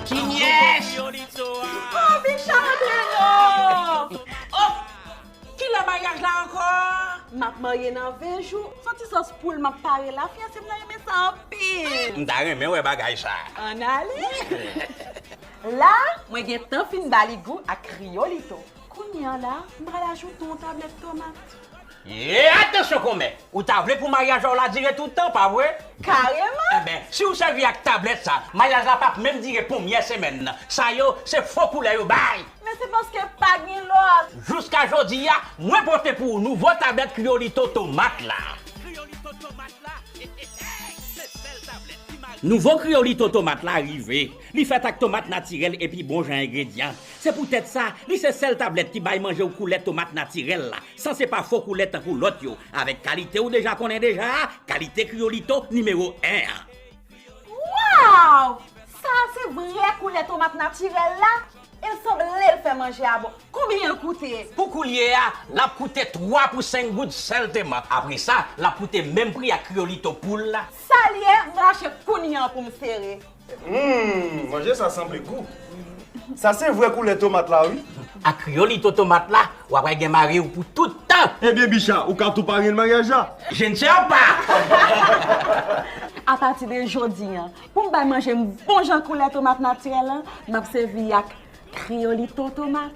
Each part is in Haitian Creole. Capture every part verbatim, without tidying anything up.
Kinyès? Oh, Bicha, antre non! Oh! Kilè maryaj la ankò? M ap marye nan ven jou. Se yon ti sòs poul m ap pare la. Fiyanse m nan renmen sa anpil. M ta renmen wè bagay sa. Ann ale. La, mwen gentan fin ba li gou ak kriyolito. Kounye a la, m pral ajoute yon tablèt tomat. Ye, atansyon konmè! Ou ta vle pou maryaj ou la dire tout tan, pa vre? Kareman! Enben, si ou sèvi ak tablèt sa, maryaj la p ap menm dire premyè semèn nan. Sa yo, se fo koulè yo bay! Men se paske pa gen lòt. Jouska jodi a, mwen pote pou ou nouvo tablèt Kriyolito tomat la. Kriyolito tomat la, se sèl tablèt ki mari. Nouvo Kriyolito tomat la rive. Li fèt ak tomat natirèl epi bon jan engredyan. Se poutèt sa, li se sèl tablèt ki bay manje w koulè tomat natirèl la, san se pa fo koulè tankou lòt yo, avèk kalite ou deja konnen deja a, kalite Kriyolito nimewo en an. Waw! Sa a se vrè koulè tomat natirèl la? E l sanble l fè manje a bon. Konbyen l koute? Pou koulye a, l ap koute twa pou senk goud sèlteman. Apre sa, l ap koute menm pri ak Kriyolito poul la. Sa l ye, m rache kounye a pou m sere. Humm, manje sa sanble gou. Sa se vrè koulè tomat la, wi. Ak Kriyolito tomat la, w ap gen mari w pou tout tan. Ebyen, Bicha, ou ka tou parenn maryaj la. Je ne sais pas. Apati de jodi a, pou m bay manje m bon jan koulè tomat natirèl la, m ap sèvi ak Kriyolito tomat.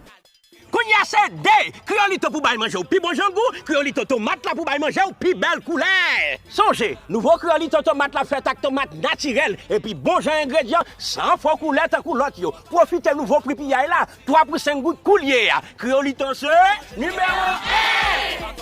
Kounye a se de Kriyolito pou bay manje w pi bon jan gou, Kriyolito tomat la pou bay manje w pi bèl koulè. Sonje, nouvo Kriyolito tomat la fèt ak tomat natirèl epi bon jan engredyan, san fo koulè tankou lòt yo. Pwofite nouvo pri piyay la, twa pou senk goud koulye a. Kriyolito se nimewo en!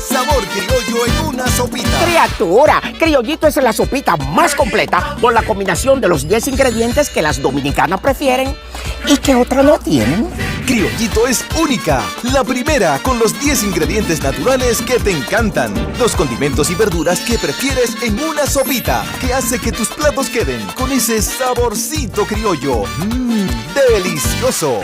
Sabor criollo en una sopita. Criatura, Criollito es la sopita más completa con la combinación de los diez ingredientes que las dominicanas prefieren y que otra no tienen. Criollito es única, la primera con los diez ingredientes naturales que te encantan, los condimentos y verduras que prefieres en una sopita, que hace que tus platos queden con ese saborcito criollo. Mmm, delicioso.